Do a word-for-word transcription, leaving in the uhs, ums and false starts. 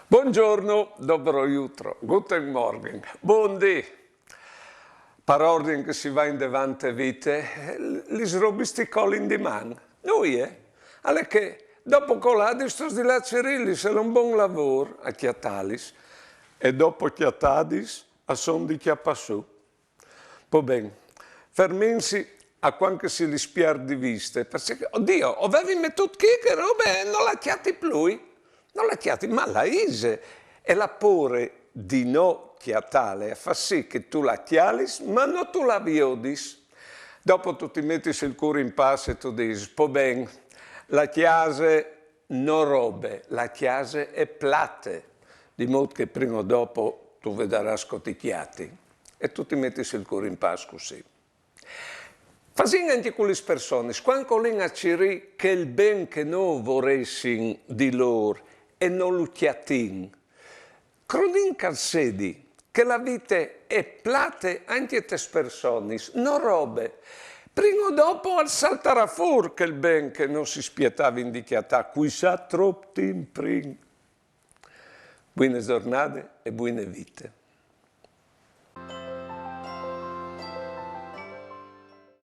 Buongiorno, dobro jutro, guten Morgen, bundì. Par ordin che si va indevant te vite, eh, lis robis ti colin di man. Nuie. Al è che, dopo coladis, tu âs di lâ a cirîlis, al è un bon lavôr a cjatalis. E dopo cjatadis, a son di cjapâ sù. Po ben, fermìnsi a cuant che si lis piert di viste, parcè che, o Diu, o vevi metût chi chê robe e no la cjati plui. No la cjati, ma la ise. E la pôre di no cjatâle e fâs sì che tu la cjalis, ma no tu la viodis. Dopo tu ti metis il cûr in pâs e tu disis: po ben, la cjase no robe, la cjase e plate, di mût che prin o dopo tu vedarâs che o ti cjati. E tu ti metis il cûr in pâs cussì. Fasìn ancje cu lis personis, cuant che o lin a cirî chel ben che nô voressin di lôr e no lu cjatìn, crodìn che al sedi che la vite e plate ancje tes personis, no robe. Prin o dopo al saltarà fûr chel ben che nô si spietavin di cjatâ, cuissà trop timp prin. Buine zornade e buine vite.